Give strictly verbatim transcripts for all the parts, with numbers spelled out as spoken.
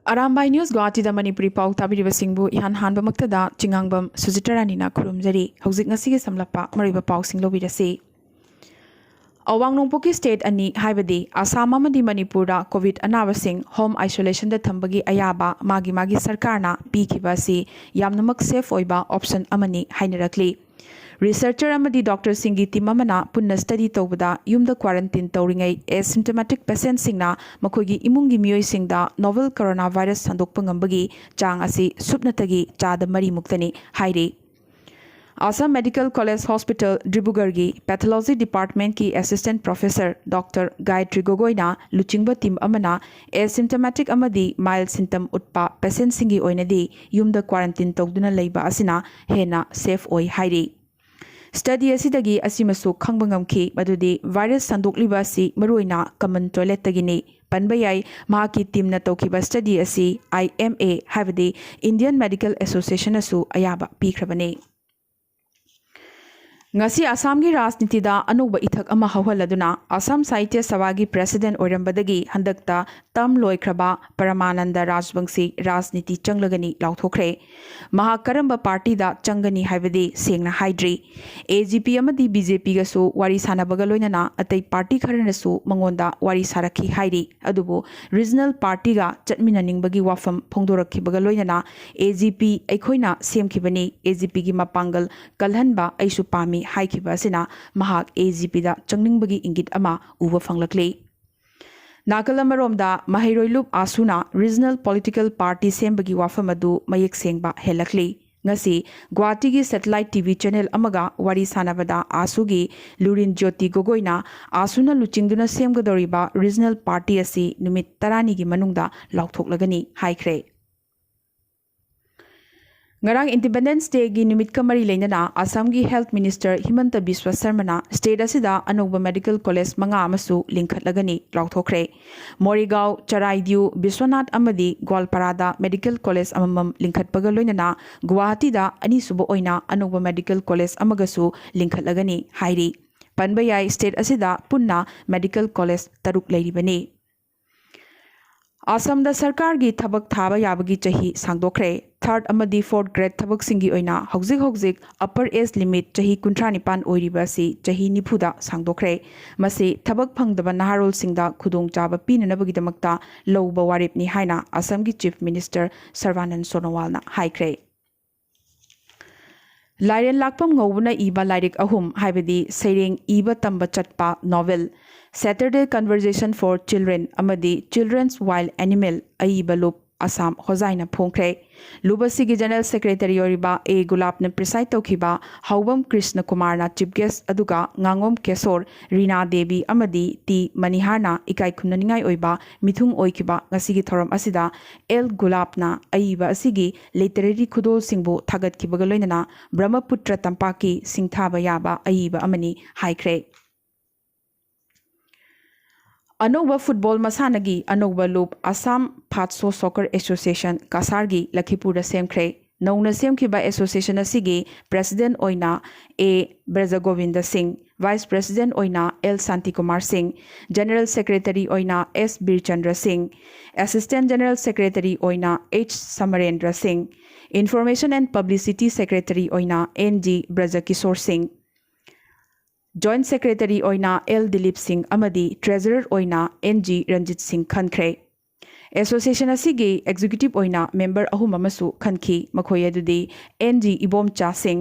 Arambai news ꯒꯨꯋꯥꯍꯥꯇꯤꯗ Manipuri ꯄꯥꯎ ꯇꯥꯕꯤꯔꯤꯕꯁꯤꯡꯕꯨ ꯏꯍꯥꯟ ꯍꯥꯟꯕꯃꯛꯇꯗ ꯆꯤꯉꯥꯡꯕꯝ ꯁꯨꯖꯤꯇꯥ ꯔꯥꯅꯤꯅ ꯈꯨꯔꯨꯝꯖꯔꯤ꯫ ꯍꯧꯖꯤꯛ ꯉꯁꯤꯒꯤ ꯁꯝꯂꯞꯄ ꯃꯔꯨꯑꯣꯏꯕ ꯄꯥꯎꯁꯤꯡ ꯂꯧꯕꯤꯔꯁꯤ꯫ ꯑꯋꯥꯡ ꯅꯣꯡꯄꯣꯛꯀꯤ ꯁ꯭ꯇꯦꯠ ꯑꯅꯤ, ꯍꯥꯏꯕꯗꯤ ꯑꯁꯥꯝ ꯑꯃꯗꯤ ꯃꯅꯤꯄꯨꯔꯗ ꯀꯣꯚꯤꯗ ꯑꯅꯥꯕꯁꯤꯡ ꯍꯣꯝ ꯑꯥꯏꯁꯣꯂꯦꯁꯟꯗ ꯊꯝꯕꯒꯤ ꯑꯌꯥꯕ ꯃꯥꯒꯤ ꯃꯥꯒꯤ ꯁꯔꯀꯥꯔꯅ ꯄꯤꯈꯤꯕ ꯑꯁꯤ ꯌꯥꯝꯅꯃꯛ ꯁꯦꯐ ꯑꯣꯏꯕ ꯑꯣꯞꯁꯟ ꯑꯃꯅꯤ ꯍꯥꯏꯅꯔꯛꯂꯤ꯫ ꯔꯤꯁꯔꯆꯔ ꯑꯃꯗꯤ ꯗꯣꯛꯇꯔꯁꯤꯡꯒꯤ ꯇꯤꯝ ꯑꯃꯅ ꯄꯨꯟꯅ ꯁ꯭ꯇꯗꯤ ꯇꯧꯕꯗ, ꯌꯨꯝꯗ ꯀ꯭ꯋꯥꯔꯟꯇꯤꯟ ꯇꯧꯔꯤꯉꯩ ꯑꯦꯁꯤꯝꯇꯃꯦꯇꯤꯛ ꯄꯦꯁꯦꯟꯠꯁꯤꯡꯅ ꯃꯈꯣꯏꯒꯤ ꯏꯃꯨꯡꯒꯤ ꯃꯤꯑꯣꯏꯁꯤꯡꯗ ꯅꯣꯚꯦꯜ ꯀꯣꯔꯣꯅꯥ ꯚꯥꯏꯔꯁ ꯁꯟꯗꯣꯛꯄ ꯉꯝꯕꯒꯤ ꯆꯥꯡ ꯑꯁꯤ ꯁꯨꯞꯅꯇꯒꯤ ꯆꯥꯗ ꯃꯔꯤ ꯃꯨꯛꯇꯅꯤ ꯍꯥꯏꯔꯤ꯫ ꯑꯁꯥꯝ ꯃꯦꯗꯤꯀꯦꯜ ꯀꯣꯂꯦꯖ ꯍꯣꯁꯄꯤꯇꯥꯜ ꯗꯤꯕ꯭ꯔꯨꯒꯔꯒꯤ ꯄꯦꯊꯣꯂꯣꯖꯤ ꯗꯤꯄꯥꯔꯠꯃꯦꯟꯠꯀꯤ ꯑꯦꯁꯤꯁ꯭ꯇꯦꯟꯠ ꯄ꯭ꯔꯣꯐꯦꯁꯔ ꯗꯣꯛꯇꯔ ꯒꯥꯌꯇ꯭ꯔꯤ ꯒꯣꯒꯣꯏꯅ ꯂꯨꯆꯤꯡꯕ ꯇꯤꯝ ꯑꯃꯅ ꯑꯦꯁꯤꯝꯇꯃꯦꯇꯤꯛ ꯑꯃꯗꯤ ꯃꯥꯏꯜꯗ ꯁꯤꯝꯇꯝ ꯎꯠꯄ ꯄꯦꯁꯦꯟꯠꯁꯤꯡꯒꯤ ꯑꯣꯏꯅꯗꯤ ꯌꯨꯝꯗ ꯀ꯭ꯋꯥꯔꯟꯇꯤꯟ ꯇꯧꯗꯨꯅ ꯂꯩꯕ ꯑꯁꯤꯅ ꯍꯦꯟꯅ ꯁꯦꯐ ꯑꯣꯏ ꯍꯥꯏꯔꯤ꯫ ꯁ꯭ꯇꯗꯤ ꯑꯁꯤꯗꯒꯤ ꯑꯁꯤꯃꯁꯨ ꯈꯪꯕ ꯉꯝꯈꯤ, ꯃꯗꯨꯗꯤ ꯚꯥꯏꯔꯁ ꯁꯟꯗꯣꯛꯂꯤꯕ ꯑꯁꯤ ꯃꯔꯨꯑꯣꯏꯅ ꯀꯃꯟ ꯇꯣꯏꯂꯦꯠꯇꯒꯤꯅꯤ꯫ ꯄꯟꯕ ꯌꯥꯏ, ꯃꯍꯥꯛꯀꯤ ꯇꯤꯝꯅ ꯇꯧꯈꯤꯕ ꯁ꯭ꯇꯗꯤ ꯑꯁꯤ ꯑꯥꯏ ꯑꯦꯝ ꯑꯦ, ꯍꯥꯏꯕꯗꯤ ꯏꯟꯗꯤꯌꯟ ꯃꯦꯗꯤꯀꯦꯜ ꯑꯦꯁꯣꯁꯤꯌꯦꯁꯟꯅꯁꯨ ꯑꯌꯥꯕ ꯄꯤꯈ꯭ꯔꯕꯅꯤ꯫ ꯉꯁꯤ ꯑꯁꯥꯝꯒꯤ ꯔꯥꯖꯅꯤꯇꯤꯗ ꯑꯅꯧꯕ ꯏꯊꯛ ꯑꯃ ꯍꯧꯍꯜꯂꯗꯨꯅ ꯑꯁꯥꯝ ꯁꯥꯍꯤꯇ꯭ꯌ ꯁꯚꯥꯒꯤ ꯄ꯭ꯔꯦꯁꯤꯗꯦꯟꯠ ꯑꯣꯏꯔꯝꯕꯗꯒꯤ ꯍꯟꯗꯛꯇ ꯇꯔꯝ ꯂꯣꯏꯈ꯭ꯔꯕ ꯄꯔꯃꯥꯅꯟꯗ ꯔꯥꯖꯕꯪꯁꯤ ꯔꯥꯖꯅꯤꯇꯤ ꯆꯪꯂꯒꯅꯤ ꯂꯥꯎꯊꯣꯛꯈ꯭ꯔꯦ꯫ ꯃꯍꯥꯛ ꯀꯔꯝꯕ ꯄꯥꯔꯇꯤꯗ ꯆꯪꯒꯅꯤ ꯍꯥꯏꯕꯗꯤ ꯁꯦꯡꯅ ꯍꯥꯏꯗ꯭ꯔꯤ꯫ ꯑꯦ ꯖꯤ ꯄꯤ ꯑꯃꯗꯤ ꯕꯤ ꯖꯦ ꯄꯤꯒꯁꯨ ꯋꯥꯔꯤ ꯁꯥꯟꯅꯕꯒ ꯂꯣꯏꯅꯅ ꯑꯇꯩ ꯄꯥꯔꯇꯤ ꯈꯔꯅꯁꯨ ꯃꯉꯣꯟꯗ ꯋꯥꯔꯤ ꯁꯥꯔꯛꯈꯤ ꯍꯥꯏꯔꯤ꯫ ꯑꯗꯨꯕꯨ ꯔꯤꯖꯅꯦꯜ ꯄꯥꯔꯇꯤꯒ ꯆꯠꯃꯤꯟꯅꯅꯤꯡꯕꯒꯤ ꯋꯥꯐꯝ ꯐꯣꯡꯗꯣꯔꯛꯈꯤꯕꯒ ꯂꯣꯏꯅꯅ ꯑꯦ ꯖꯤ ꯄꯤ ꯑꯩꯈꯣꯏꯅ ꯁꯦꯝꯈꯤꯕꯅꯤ, ꯑꯦ ꯖꯤ ꯄꯤꯒꯤ ꯃꯄꯥꯡꯒꯜ ꯀꯜꯍꯟꯕ ꯑꯩꯁꯨ ꯄꯥꯝꯃꯤ ꯍꯥꯏꯈꯤꯕ ꯑꯁꯤꯅ ꯃꯍꯥꯛ ꯑꯦ ꯖꯤ ꯄꯤꯗ ꯆꯪꯅꯤꯡꯕꯒꯤ ꯏꯪꯒꯤꯠ ꯑꯃ ꯎꯕ ꯐꯪꯂꯛꯂꯤ꯫ ꯅꯥꯀꯜ ꯑꯃꯔꯣꯝꯗ ꯃꯍꯩꯔꯣꯏ ꯂꯨꯞ ꯑꯥꯁꯨꯅ ꯔꯤꯖꯅꯦꯜ ꯄꯣꯂꯤꯇꯤꯀꯦꯜ ꯄꯥꯔꯇꯤ ꯁꯦꯝꯕꯒꯤ ꯋꯥꯐꯝ ꯑꯗꯨ ꯃꯌꯦꯛ ꯁꯦꯡꯕ ꯍꯦꯜꯂꯛꯂꯤ꯫ ꯉꯁꯤ ꯒꯨꯋꯥꯍꯥꯇꯤꯒꯤ ꯁꯦꯇꯦꯂꯥꯏꯠ ꯇꯤ ꯚꯤ ꯆꯦꯅꯦꯜ ꯑꯃꯒ ꯋꯥꯔꯤ ꯁꯥꯟꯅꯕꯗ ꯑꯥꯁꯨꯒꯤ ꯂꯨꯔꯤꯟ ꯖ꯭ꯌꯣꯇꯤ ꯒꯣꯒꯣꯏꯅ ꯑꯥꯁꯨꯅ ꯂꯨꯆꯤꯡꯗꯨꯅ ꯁꯦꯝꯒꯗꯧꯔꯤꯕ ꯔꯤꯖꯅꯦꯜ ꯄꯥꯔꯇꯤ ꯑꯁꯤ ꯅꯨꯃꯤꯠ ꯇꯔꯥꯅꯤꯒꯤ ꯃꯅꯨꯡꯗ ꯂꯥꯎꯊꯣꯛꯂꯒꯅꯤ ꯍꯥꯏꯈ꯭ꯔꯦ꯫ ꯉꯔꯥꯡ ꯏꯟꯗꯤꯄꯦꯟꯗꯦꯟꯁ ꯗꯦꯒꯤ ꯅꯨꯃꯤꯠꯀ ꯃꯔꯤ ꯂꯩꯅꯅ ꯑꯁꯥꯝꯒꯤ ꯍꯦꯜꯊ ꯃꯤꯅꯤꯁꯇꯔ ꯍꯤꯃꯟꯇ ꯕꯤꯁ꯭ꯋ ꯁꯔꯃꯅ ꯁ꯭ꯇꯦꯠ ꯑꯁꯤꯗ ꯑꯅꯧꯕ ꯃꯦꯗꯤꯀꯦꯜ ꯀꯣꯂꯦꯖ ꯃꯉꯥ ꯑꯃꯁꯨ ꯂꯤꯡꯈꯠꯂꯒꯅꯤ ꯂꯥꯎꯊꯣꯛꯈ꯭ꯔꯦ꯫ ꯃꯣꯔꯤꯒꯥꯎ, ꯆꯔꯥꯏꯗ꯭ꯌꯨ, ꯕꯤꯁ꯭ꯋꯅꯥꯊ ꯑꯃꯗꯤ ꯒ꯭ꯋꯥꯜꯄꯥꯔꯥꯗ ꯃꯦꯗꯤꯀꯦꯜ ꯀꯣꯂꯦꯖ ꯑꯃꯃꯝ ꯂꯤꯡꯈꯠꯄꯒ ꯂꯣꯏꯅꯅ ꯒꯨꯋꯥꯍꯥꯇꯤꯗ ꯑꯅꯤꯁꯨꯕ ꯑꯣꯏꯅ ꯑꯅꯧꯕ ꯃꯦꯗꯤꯀꯦꯜ ꯀꯣꯂꯦꯖ ꯑꯃꯒꯁꯨ ꯂꯤꯡꯈꯠꯂꯒꯅꯤ ꯍꯥꯏꯔꯤ꯫ ꯄꯟꯕ ꯌꯥꯏ, ꯁ꯭ꯇꯦꯠ ꯑꯁꯤꯗ ꯄꯨꯟꯅ ꯃꯦꯗꯤꯀꯦꯜ ꯀꯣꯂꯦꯖ ꯇꯔꯨꯛ ꯂꯩꯔꯤꯕꯅꯤ꯫ ꯑꯁꯥꯝꯗ ꯁꯔꯀꯥꯔꯒꯤ ꯊꯕꯛ ꯊꯥꯕ ꯌꯥꯕꯒꯤ ꯆꯍꯤ ꯁꯥꯡꯗꯣꯛꯈ꯭ꯔꯦ꯫ ꯊꯥꯔꯗ ꯑꯃꯗꯤ ꯐꯣꯔꯊ ꯒ꯭ꯔꯦꯗ ꯊꯕꯛꯁꯤꯡꯒꯤ ꯑꯣꯏꯅ ꯍꯧꯖꯤꯛ ꯍꯧꯖꯤꯛ ꯑꯞꯄꯔ ꯑꯦꯖ ꯂꯤꯃꯤꯠ ꯆꯍꯤ ꯀꯨꯟꯊ꯭ꯔꯥ ꯅꯤꯄꯥꯟ ꯑꯣꯏꯔꯤꯕ ꯑꯁꯤ ꯆꯍꯤ ꯅꯤꯐꯨꯗ ꯁꯥꯡꯗꯣꯛꯈ꯭ꯔꯦ꯫ ꯃꯁꯤ ꯊꯕꯛ ꯐꯪꯗꯕ ꯅꯍꯥꯔꯣꯜꯁꯤꯡꯗ ꯈꯨꯗꯣꯡꯆꯥꯕ ꯄꯤꯅꯅꯕꯒꯤꯗꯃꯛꯇ ꯂꯧꯕ ꯋꯥꯔꯦꯞꯅꯤ ꯍꯥꯏꯅ ꯑꯁꯥꯝꯒꯤ ꯆꯤꯐ ꯃꯤꯅꯤꯁꯇꯔ ꯁꯔꯕꯥꯅꯟꯗ ꯁꯣꯅꯣꯋꯥꯜꯅ ꯍꯥꯏꯈ꯭ꯔꯦ꯫ ꯂꯥꯏꯔꯦꯟ ꯂꯥꯛꯄꯝ ꯉꯧꯕꯅ ꯏꯕ ꯂꯥꯏꯔꯤꯛ ꯑꯍꯨꯝ, ꯍꯥꯏꯕꯗꯤ ꯁꯩꯔꯦꯡ ꯏꯕ ꯇꯝꯕ ꯆꯠꯄ novel, Saturday Conversation for Children ꯑꯃꯗꯤ Children's Wild Animal ꯑꯏꯕ ꯂꯨꯞ ꯑꯁꯥꯝ ꯍꯣꯖꯥꯏꯅ ꯐꯣꯡꯈ꯭ꯔꯦ꯫ ꯂꯨꯞ ꯑꯁꯤꯒꯤ ꯖꯦꯅꯔꯦꯜ ꯁꯦꯀ꯭ꯔꯦꯇꯔꯤ ꯑꯣꯏꯔꯤꯕ ꯑꯦ ꯒꯨꯂꯥꯞꯅ ꯄ꯭ꯔꯤꯁꯥꯏꯗ ꯇꯧꯈꯤꯕ ꯍꯥꯎꯕꯝ ꯀ꯭ꯔꯤꯁꯅ ꯀꯨꯃꯥꯔꯅ ꯆꯤꯐ ꯒꯦꯁ꯭ꯠ ꯑꯗꯨꯒ ꯉꯥꯉꯣꯝ ꯀꯦꯁꯣꯔ, ꯔꯤꯅꯥ ꯗꯦꯕꯤ ꯑꯃꯗꯤ ꯇꯤ ꯃꯅꯤꯍꯥꯔꯅ ꯏꯀꯥꯏ ꯈꯨꯝꯅꯅꯤꯡꯉꯥꯏ ꯑꯣꯏꯕ ꯃꯤꯊꯨꯡ ꯑꯣꯏꯈꯤꯕ ꯉꯁꯤꯒꯤ ꯊꯧꯔꯝ ꯑꯁꯤꯗ ꯑꯦꯜ ꯒꯨꯂꯥꯞꯅ ꯑꯏꯕ ꯑꯁꯤꯒꯤ ꯂꯤꯇꯔꯦꯔꯤ ꯈꯨꯗꯣꯜꯁꯤꯡꯕꯨ ꯊꯥꯒꯠꯈꯤꯕꯒ ꯂꯣꯏꯅꯅ ꯕ꯭ꯔꯍꯃꯄꯨꯇ꯭ꯔ ꯇꯝꯄꯥꯛꯀꯤ ꯁꯤꯡꯊꯥꯕ ꯌꯥꯕ ꯑꯏꯕ ꯑꯃꯅꯤ ꯍꯥꯏꯈ꯭ꯔꯦ꯫ ꯑꯅꯧꯕ ꯐꯨꯠꯕꯣꯜ ꯃꯁꯥꯟꯅꯒꯤ ꯑꯅꯧꯕ ꯂꯨꯞ ꯑꯁꯥꯝ ꯐꯥꯠꯁꯣ ꯁꯣꯀꯔ ꯑꯦꯁꯣꯁꯤꯌꯦꯁꯟ ꯀꯁꯥꯔꯒꯤ ꯂꯈꯤꯄꯨꯔꯗ ꯁꯦꯝꯈ꯭ꯔꯦ꯫ ꯅꯧꯅ ꯁꯦꯝꯈꯤꯕ ꯑꯦꯁꯣꯁꯤꯌꯦꯁꯟ ꯑꯁꯤꯒꯤ ꯄ꯭ꯔꯦꯁꯤꯗꯦꯟꯠ ꯑꯣꯏꯅ ꯑꯦ ꯕ꯭ꯔꯖꯒꯣꯕꯤꯟꯗ ꯁꯤꯡ, ꯚꯥꯏꯁ ꯄ꯭ꯔꯦꯁꯤꯗꯦꯟꯠ ꯑꯣꯏꯅ ꯑꯦꯜ ꯁꯥꯟꯇꯤꯀꯨꯃꯥꯔ ꯁꯤꯡ, ꯖꯦꯅꯔꯦꯜ ꯁꯦꯀ꯭ꯔꯦꯇꯔꯤ ꯑꯣꯏꯅ ꯑꯦꯁ ꯕꯤꯔꯆꯟꯗ꯭ꯔ ꯁꯤꯡ, ꯑꯦꯁꯤꯁꯇꯦꯟꯠ ꯖꯦꯅꯔꯦꯜ ꯁꯦꯀ꯭ꯔꯦꯇꯔꯤ ꯑꯣꯏꯅ ꯑꯩꯆ ꯁꯃꯔꯦꯟꯗ꯭ꯔ ꯁꯤꯡ, ꯏꯟꯐꯣꯔꯃꯦꯁꯟ ꯑꯦꯟ ꯄꯕ꯭ꯂꯤꯁꯤꯇꯤ ꯁꯦꯀ꯭ꯔꯦꯇꯔꯤ ꯑꯣꯏꯅ ꯑꯦꯟ ꯖꯤ ꯕ꯭ꯔꯖꯀꯤꯁꯣꯔ ꯁꯤꯡ, ꯖꯣꯏꯟꯠ ꯁꯦꯀ꯭ꯔꯦꯇꯔꯤ ꯑꯣꯏꯅ ꯑꯦꯜ ꯗꯤꯂꯤꯞ ꯁꯤꯡ ꯑꯃꯗꯤ ꯇ꯭ꯔꯦꯖꯔꯔ ꯑꯣꯏꯅ ꯑꯦꯟ ꯖꯤ ꯔꯟꯖꯤꯠ ꯁꯤꯡ ꯈꯟꯈ꯭ꯔꯦ꯫ ꯑꯦꯁꯣꯁꯤꯌꯦꯁꯟ ꯑꯁꯤꯒꯤ ꯑꯦꯛꯖꯤꯀ꯭ꯌꯨꯇꯤꯚ ꯑꯣꯏꯅ ꯃꯦꯝꯕꯔ ꯑꯍꯨꯝ ꯑꯃꯁꯨ ꯈꯟꯈꯤ꯫ ꯃꯈꯣꯏ ꯑꯗꯨꯗꯤ ꯑꯦꯟ ꯖꯤ ꯏꯕꯣꯝꯆꯥ ꯁꯤꯡ,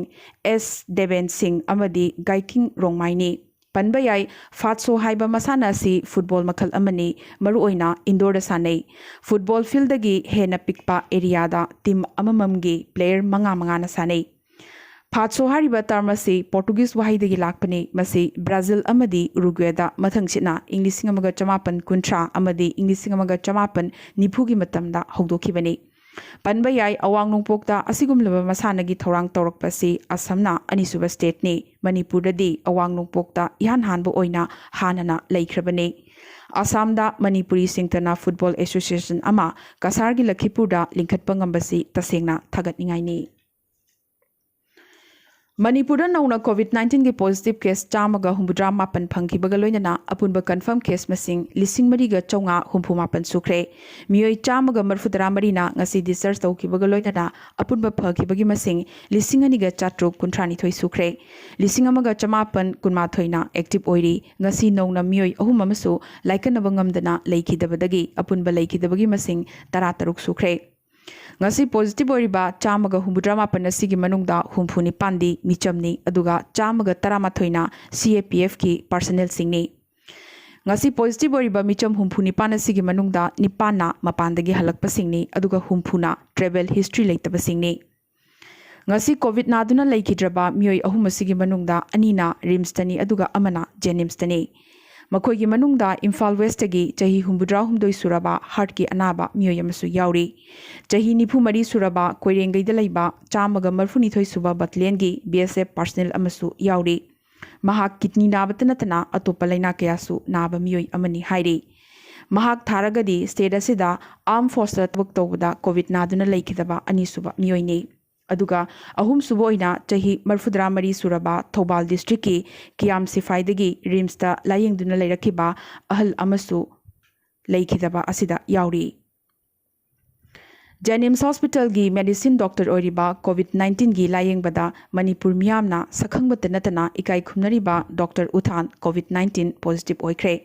ꯑꯦꯁ ꯗꯦꯕꯦꯟ ꯁꯤꯡ ꯑꯃꯗꯤ ꯒꯥꯏꯊꯤꯡ ꯔꯣꯡꯃꯥꯏꯅꯤ꯫ ꯄꯟꯕ ꯌꯥꯏ, ꯐꯥꯠꯁꯣ ꯍꯥꯏꯕ ꯃꯁꯥꯟꯅ ꯑꯁꯤ ꯐꯨꯠꯕꯣꯜ ꯃꯈꯜ ꯑꯃꯅꯤ꯫ ꯃꯔꯨꯑꯣꯏꯅ ꯏꯟꯗꯣꯔꯗ ꯁꯥꯟꯅꯩ꯫ ꯐꯨꯠꯕꯣꯜ ꯐꯤꯜꯗꯒꯤ ꯍꯦꯟꯅ ꯄꯤꯛꯄ ꯑꯦꯔꯤꯌꯥꯗ ꯇꯤꯝ ꯑꯃꯃꯝꯒꯤ ꯄ꯭ꯂꯦꯌꯔ ꯃꯉꯥ ꯃꯉꯥꯅ ꯁꯥꯟꯅꯩ꯫ ꯐꯥꯠꯁꯣ ꯍꯥꯏꯔꯤꯕ ꯇꯔꯝ ꯑꯁꯤ ꯄꯣꯔꯇꯨꯒꯤꯖ ꯋꯥꯍꯩꯗꯒꯤ ꯂꯥꯛꯄꯅꯤ꯫ ꯃꯁꯤ ꯕ꯭ꯔꯥꯖꯤꯜ ꯑꯃꯗꯤ ꯎꯔꯨꯒ꯭ꯋꯦꯗ ꯃꯊꯪꯁꯤꯠꯅ ꯏꯪ ꯂꯤꯁꯤꯡ ꯑꯃꯒ ꯆꯃꯥꯄꯟ ꯀꯨꯟꯊ꯭ꯔꯥ ꯑꯃꯗꯤ ꯏꯪ ꯂꯤꯁꯤꯡ ꯑꯃꯒ ꯆꯃꯥꯄꯟ ꯅꯤꯐꯨꯒꯤ ꯃꯇꯝꯗ ꯍꯧꯗꯣꯛꯈꯤꯕꯅꯤ꯫ ꯄꯟꯕ ꯌꯥꯏ, ꯑꯋꯥꯡ ꯅꯣꯡꯄꯣꯛꯇ ꯑꯁꯤꯒꯨꯝꯂꯕ ꯃꯁꯥꯟꯅꯒꯤ ꯊꯧꯔꯥꯡ ꯇꯧꯔꯛꯄꯁꯤ ꯑꯁꯥꯝꯅ ꯑꯅꯤꯁꯨꯕ ꯁ꯭ꯇꯦꯠꯅꯤ꯫ ꯃꯅꯤꯄꯨꯔꯗꯗꯤ ꯑꯋꯥꯡ ꯅꯣꯡꯄꯣꯛꯇ ꯏꯍꯥꯟ ꯍꯥꯟꯕ ꯑꯣꯏꯅ ꯍꯥꯟꯅꯅ ꯂꯩꯈ꯭ꯔꯕꯅꯤ꯫ ꯑꯁꯥꯝꯗ ꯃꯅꯤꯄꯨꯔꯤ ꯁꯤꯡꯇꯅ ꯐꯨꯠꯕꯣꯜ ꯑꯦꯁꯣꯁꯤꯌꯦꯁꯟ ꯑꯃ ꯀꯁꯥꯔꯒꯤ ꯂꯈꯤꯄꯨꯔꯗ ꯂꯤꯡꯈꯠꯄ ꯉꯝꯕꯁꯤ ꯇꯁꯦꯡꯅ ꯊꯥꯒꯠꯅꯤꯡꯉꯥꯏꯅꯤ꯫ ꯃꯅꯤꯄꯨꯔꯗ ꯅꯧꯅ ꯀꯣꯚꯤꯗ ꯅꯥꯏꯟꯇꯤꯟꯒꯤ ꯄꯣꯖꯤꯇꯤꯚ ꯀꯦꯁ ꯆꯥꯝꯃꯒ ꯍꯨꯝꯐꯨꯇꯔꯥ ꯃꯥꯄꯟ ꯐꯪꯈꯤꯕꯒ ꯂꯣꯏꯅꯅ ꯑꯄꯨꯟꯕ ꯀꯟꯐꯥꯔꯝ ꯀꯦꯁ ꯃꯁꯤꯡ ꯂꯤꯁꯤꯡ ꯃꯔꯤꯒ ꯆꯥꯝꯃꯉꯥ ꯍꯨꯝꯐꯨ ꯃꯥꯄꯟ ꯁꯨꯈ꯭ꯔꯦ꯫ ꯃꯤꯑꯣꯏ ꯆꯥꯝꯃꯒ ꯃꯔꯤꯐꯨꯇꯔꯥ ꯃꯔꯤꯅ ꯉꯁꯤ ꯗꯤꯁꯆꯥꯔꯖ ꯇꯧꯈꯤꯕꯒ ꯂꯣꯏꯅꯅ ꯑꯄꯨꯟꯕ ꯐꯈꯤꯕꯒꯤ ꯃꯁꯤꯡ ꯂꯤꯁꯤꯡ ꯑꯅꯤꯒ ꯆꯥꯇ꯭ꯔꯨꯛ ꯀꯨꯟꯊ꯭ꯔꯥꯅꯤꯊꯣꯏ ꯁꯨꯈ꯭ꯔꯦ꯫ ꯂꯤꯁꯤꯡ ꯑꯃꯒ ꯆꯃꯥꯄꯟ ꯀꯨꯟꯃꯥꯊꯣꯏꯅ ꯑꯦꯛꯇꯤꯚ ꯑꯣꯏꯔꯤ꯫ ꯉꯁꯤ ꯅꯧꯅ ꯃꯤꯑꯣꯏ ꯑꯍꯨꯝ ꯑꯃꯁꯨ ꯂꯥꯏꯀꯠꯅꯕ ꯉꯝꯗꯅ ꯂꯩꯈꯤꯗꯕꯗꯒꯤ ꯑꯄꯨꯟꯕ ꯂꯩꯈꯤꯗꯕꯒꯤ ꯃꯁꯤꯡ ꯇꯔꯥꯇꯔꯨꯛ ꯁꯨꯈ꯭ꯔꯦ꯫ ꯉꯁꯤ ꯄꯣꯖꯤꯇꯤꯚ ꯑꯣꯏꯔꯤꯕ ꯆꯥꯝꯃꯒ ꯍꯨꯝꯐꯨꯇꯔꯥ ꯃꯥꯄꯟ ꯑꯁꯤꯒꯤ ꯃꯅꯨꯡꯗ ꯍꯨꯝꯐꯨ ꯅꯤꯄꯥꯟꯗꯤ ꯃꯤꯆꯝꯅꯤ, ꯑꯗꯨꯒ ꯆꯥꯝꯃꯒ ꯇꯔꯥꯃꯥꯊꯣꯏꯅ ꯁꯤ ꯑꯦ ꯄꯤ ꯑꯦꯐꯀꯤ ꯄꯥꯔꯁꯅꯦꯜꯁꯤꯡꯅꯤ꯫ ꯉꯁꯤ ꯄꯣꯖꯤꯇꯤꯚ ꯑꯣꯏꯔꯤꯕ ꯃꯤꯆꯝ ꯍꯨꯝꯐꯨ ꯅꯤꯄꯥꯟ ꯑꯁꯤꯒꯤ ꯃꯅꯨꯡꯗ ꯅꯤꯄꯥꯟꯅ ꯃꯄꯥꯟꯗꯒꯤ ꯍꯜꯂꯛꯄꯁꯤꯡꯅꯤ, ꯑꯗꯨꯒ ꯍꯨꯝꯐꯨꯅ ꯇ꯭ꯔꯦꯚꯦꯜ ꯍꯤꯁꯇ꯭ꯔꯤ ꯂꯩꯇꯕꯁꯤꯡꯅꯤ꯫ ꯉꯁꯤ ꯀꯣꯚꯤꯗ ꯅꯥꯗꯨꯅ ꯂꯩꯈꯤꯗ꯭ꯔꯕ ꯃꯤꯑꯣꯏ ꯑꯍꯨꯝ ꯑꯁꯤꯒꯤ ꯃꯅꯨꯡꯗ ꯑꯅꯤꯅ ꯔꯤꯝꯁꯇꯅꯤ, ꯑꯗꯨꯒ ꯑꯃꯅ ꯖꯦꯅꯤꯝꯁꯇꯅꯤ꯫ ꯃꯈꯣꯏꯒꯤ ꯃꯅꯨꯡꯗ ꯏꯝꯐꯥꯜ ꯋꯦꯁꯇꯒꯤ ꯆꯍꯤ ꯍꯨꯝꯐꯨꯇꯔꯥꯍꯨꯝꯗꯣꯏ ꯁꯨꯔꯕ ꯍꯥꯔꯠꯀꯤ ꯑꯅꯥꯕ ꯃꯤꯑꯣꯏ ꯑꯃꯁꯨ ꯌꯥꯎꯔꯤ꯫ ꯆꯍꯤ ꯅꯤꯐꯨ ꯃꯔꯤ ꯁꯨꯔꯕ ꯀꯣꯏꯔꯦꯡꯒꯩꯗ ꯂꯩꯕ ꯆꯥꯝꯃꯒ ꯃꯔꯤꯐꯨꯅꯤꯊꯣꯏ ꯁꯨꯕ ꯕꯠꯂꯤꯌꯟꯒꯤ ꯕꯤ ꯑꯦꯁ ꯑꯦꯐ ꯄꯥꯔꯁꯅꯦꯜ ꯑꯃꯁꯨ ꯌꯥꯎꯔꯤ꯫ ꯃꯍꯥꯛ ꯀꯤꯗꯅꯤ ꯅꯥꯕꯇ ꯅꯠꯇꯅ ꯑꯇꯣꯞꯄ ꯂꯩꯅꯥ ꯀꯌꯥꯁꯨ ꯅꯥꯕ ꯃꯤꯑꯣꯏ ꯑꯃꯅꯤ ꯍꯥꯏꯔꯤ꯫ ꯃꯍꯥꯛ ꯊꯥꯔꯒꯗꯤ ꯁ꯭ꯇꯦꯠ ꯑꯁꯤꯗ ꯑꯥꯔꯝ ꯐꯣꯔꯁꯇ ꯊꯕꯛ ꯇꯧꯕꯗ ꯀꯣꯚꯤꯗ ꯅꯥꯗꯨꯅ ꯂꯩꯈꯤꯗꯕ ꯑꯅꯤꯁꯨꯕ ꯃꯤꯑꯣꯏꯅꯤ꯫ ꯑꯗꯨꯒ ꯑꯍꯨꯝꯁꯨꯕ ꯑꯣꯏꯅ ꯆꯍꯤ ꯃꯔꯤꯐꯨꯇꯔꯥ ꯃꯔꯤ ꯁꯨꯔꯕ ꯊꯧꯕꯥꯜ ꯗꯤꯁꯇ꯭ꯔꯤꯛꯀꯤ ꯀꯤꯌꯥꯝ ꯁꯤꯐꯥꯏꯗꯒꯤ ꯔꯤꯝꯁꯇ ꯂꯥꯌꯦꯡꯗꯨꯅ ꯂꯩꯔꯛꯈꯤꯕ ꯑꯍꯜ ꯑꯃꯁꯨ ꯂꯩꯈꯤꯗꯕ ꯑꯁꯤꯗ ꯌꯥꯎꯔꯤ꯫ ꯖꯦꯅꯤꯝꯁ ꯍꯣꯁꯄꯤꯇꯥꯜꯒꯤ ꯃꯦꯗꯤꯁꯤꯟ ꯗꯣꯛꯇꯔ ꯑꯣꯏꯔꯤꯕ ꯀꯣꯚꯤꯗ ꯅꯥꯏꯟꯇꯤꯟꯒꯤ ꯂꯥꯌꯦꯡꯕꯗ ꯃꯅꯤꯄꯨꯔ ꯃꯤꯌꯥꯝꯅ ꯁꯛꯈꯪꯕꯇ ꯅꯠꯇꯅ ꯏꯀꯥꯏ ꯈꯨꯝꯅꯔꯤꯕ ꯗꯣꯛꯇꯔ ꯎꯊꯥꯟ ꯀꯣꯚꯤꯗ ꯅꯥꯏꯟꯇꯤꯟ ꯄꯣꯖꯤꯇꯤꯚ ꯑꯣꯏꯈ꯭ꯔꯦ꯫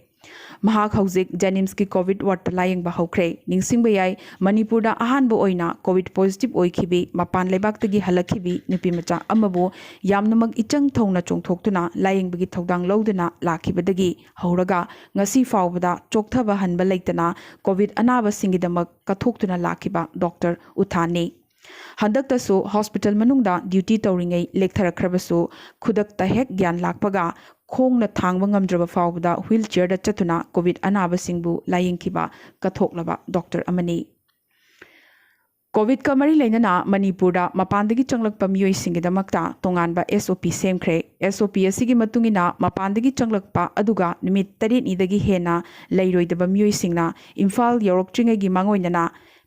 ꯃꯍꯥꯛ ꯍꯧꯖꯤꯛ ꯖꯦꯅꯤꯝꯁꯀꯤ ꯀꯣꯚꯤꯗ ꯋꯥꯔꯗꯇ ꯂꯥꯌꯦꯡꯕ ꯍꯧꯈ꯭ꯔꯦ꯫ ꯅꯤꯡꯁꯤꯡꯕ ꯌꯥꯏ, ꯃꯅꯤꯄꯨꯔꯗ ꯑꯍꯥꯟꯕ ꯑꯣꯏꯅ ꯀꯣꯚꯤꯗ ꯄꯣꯖꯤꯇꯤꯚ ꯑꯣꯏꯈꯤꯕꯤ, ꯃꯄꯥꯟ ꯂꯩꯕꯥꯛꯇꯒꯤ ꯍꯜꯂꯛꯈꯤꯕꯤ ꯅꯨꯄꯤ ꯃꯆꯥ ꯑꯃꯕꯨ ꯌꯥꯝꯅꯃꯛ ꯏꯆꯪ ꯊꯧꯅ ꯆꯣꯡꯊꯣꯛꯇꯨꯅ ꯂꯥꯌꯦꯡꯕꯒꯤ ꯊꯧꯗꯥꯡ ꯂꯧꯗꯨꯅ ꯂꯥꯛꯈꯤꯕꯗꯒꯤ ꯍꯧꯔꯒ ꯉꯁꯤ ꯐꯥꯎꯕꯗ ꯆꯣꯛꯊꯕ ꯍꯟꯕ ꯂꯩꯇꯅ ꯀꯣꯚꯤꯗ ꯑꯅꯥꯕꯁꯤꯡꯒꯤꯗꯃꯛ ꯀꯠꯊꯣꯛꯇꯨꯅ ꯂꯥꯛꯈꯤꯕ ꯗꯣꯛꯇꯔ ꯎꯊꯥꯟꯅꯤ꯫ ꯍꯟꯗꯛꯇꯁꯨ ꯍꯣꯁꯄꯤꯇꯥꯜ ꯃꯅꯨꯡꯗ ꯗ꯭ꯌꯨꯇꯤ ꯇꯧꯔꯤꯉꯩ ꯂꯦꯛꯊꯔꯛꯈ꯭ꯔꯕꯁꯨ, ꯈꯨꯗꯛꯇ ꯍꯦꯛ ꯒ꯭ꯌꯥꯟ ꯂꯥꯛꯄꯒ ꯈꯣꯡꯅ ꯊꯥꯡꯕ ꯉꯝꯗ꯭ꯔꯕ ꯐꯥꯎꯕꯗ ꯋꯤꯜ ꯆꯤꯌꯔꯗ ꯆꯠꯇꯨꯅ ꯀꯣꯚꯤꯗ ꯑꯅꯥꯕꯁꯤꯡꯕꯨ ꯂꯥꯌꯦꯡꯈꯤꯕ ꯀꯠꯊꯣꯛꯂꯕ ꯗꯣꯛꯇꯔ ꯑꯃꯅꯤ꯫ ꯀꯣꯚꯤꯗꯀ ꯃꯔꯤ ꯂꯩꯅꯅ ꯃꯅꯤꯄꯨꯔꯗ ꯃꯄꯥꯟꯗꯒꯤ ꯆꯪꯂꯛꯄ ꯃꯤꯑꯣꯏꯁꯤꯡꯒꯤꯗꯃꯛꯇ ꯇꯣꯉꯥꯟꯕ ꯑꯦꯁ ꯑꯣ ꯄꯤ ꯁꯦꯝꯈ꯭ꯔꯦ꯫ ꯑꯦꯁ ꯑꯣ ꯄꯤ ꯑꯁꯤꯒꯤ ꯃꯇꯨꯡ ꯏꯟꯅ ꯃꯄꯥꯟꯗꯒꯤ ꯆꯪꯂꯛꯄ ꯑꯗꯨꯒ ꯅꯨꯃꯤꯠ ꯇꯔꯦꯠꯅꯤꯗꯒꯤ ꯍꯦꯟꯅ ꯂꯩꯔꯣꯏꯗꯕ ꯃꯤꯑꯣꯏꯁꯤꯡꯅ ꯏꯝꯐꯥꯜ ꯌꯧꯔꯛꯇ꯭ꯔꯤꯉꯩꯒꯤ ꯃꯥꯡꯑꯣꯏꯅꯅ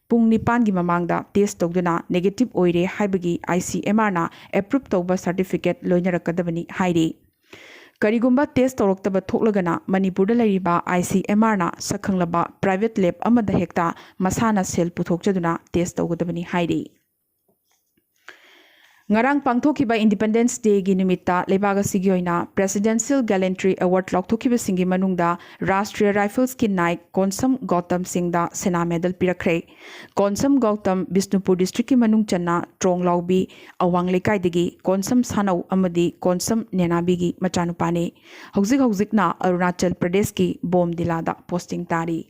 ꯄꯨꯡ ꯅꯤꯄꯥꯟꯒꯤ ꯃꯃꯥꯡꯗ ꯇꯦꯁ ꯇꯧꯗꯨꯅ ꯅꯦꯒꯦꯇꯤꯚ ꯑꯣꯏꯔꯦ ꯍꯥꯏꯕꯒꯤ ꯑꯥꯏ ꯁꯤ ꯑꯦꯝ ꯑꯥꯔꯅ ꯑꯦꯄ꯭ꯔꯨꯞ ꯇꯧꯕ ꯁꯥꯔꯇꯤꯐꯤꯀꯦꯠ ꯂꯣꯏꯅꯔꯛꯀꯗꯕꯅꯤ ꯍꯥꯏꯔꯤ꯫ ꯀꯔꯤꯒꯨꯝꯕ ꯇꯦꯁ ꯇꯧꯔꯛꯇꯕ ꯊꯣꯛꯂꯒꯅ ꯃꯅꯤꯄꯨꯔꯗ ꯂꯩꯔꯤꯕ ꯑꯥꯏ ꯁꯤ ꯑꯦꯝ ꯑꯥꯔꯅ ꯁꯛꯈꯪꯂꯕ ꯄ꯭ꯔꯥꯏꯚꯦꯠ ꯂꯦꯕ ꯑꯃꯗ ꯍꯦꯛꯇ ꯃꯁꯥꯅ ꯁꯦꯜ ꯄꯨꯊꯣꯛꯆꯗꯨꯅ ꯇꯦꯁ ꯇꯧꯒꯗꯕꯅꯤ ꯍꯥꯏꯔꯤ꯫ ꯉꯔꯥꯡ ꯄꯥꯡꯊꯣꯛꯈꯤꯕ ꯏꯟꯗꯤꯄꯦꯟꯗꯦꯟꯁ ꯗꯦꯒꯤ ꯅꯨꯃꯤꯠꯇ ꯂꯩꯕꯥꯛ ꯑꯁꯤꯒꯤ ꯑꯣꯏꯅ ꯄ꯭ꯔꯦꯁꯤꯗꯦꯟꯁꯤꯌꯦꯜ ꯒꯦꯂꯦꯟꯇ꯭ꯔꯤ ꯑꯦꯋꯥꯔꯗ ꯂꯥꯎꯊꯣꯛꯈꯤꯕꯁꯤꯡꯒꯤ ꯃꯅꯨꯡꯗ ꯔꯥꯁꯇ꯭ꯔꯤꯌꯥ ꯔꯥꯏꯐꯜꯁꯀꯤ ꯅꯥꯏꯛ ꯀꯣꯟꯁꯝ ꯒꯧꯇꯝ ꯁꯤꯡꯗ ꯁꯅꯥ ꯃꯦꯗꯜ ꯄꯤꯔꯛꯈ꯭ꯔꯦ꯫ ꯀꯣꯟꯁꯝ ꯒꯧꯇꯝ ꯕꯤꯁꯅꯨꯄꯨꯔ ꯗꯤꯁꯇ꯭ꯔꯤꯛꯀꯤ ꯃꯅꯨꯡ ꯆꯟꯅ ꯇ꯭ꯔꯣꯡꯂꯥꯎꯕꯤ ꯑꯋꯥꯡ ꯂꯩꯀꯥꯏꯗꯒꯤ ꯀꯣꯟꯁꯝ ꯁꯥꯅꯧ ꯑꯃꯗꯤ ꯀꯣꯟꯁꯝ ꯅꯦꯅꯥꯕꯤꯒꯤ ꯃꯆꯥꯅꯨꯄꯥꯅꯤ꯫ ꯍꯧꯖꯤꯛ ꯍꯧꯖꯤꯛꯅ ꯑꯔꯨꯅꯥꯆꯜ ꯄ꯭ꯔꯗꯦꯁꯀꯤ ꯕꯣꯝꯗꯤꯂꯥꯗ ꯄꯣꯁꯇꯤꯡ ꯇꯥꯔꯤ꯫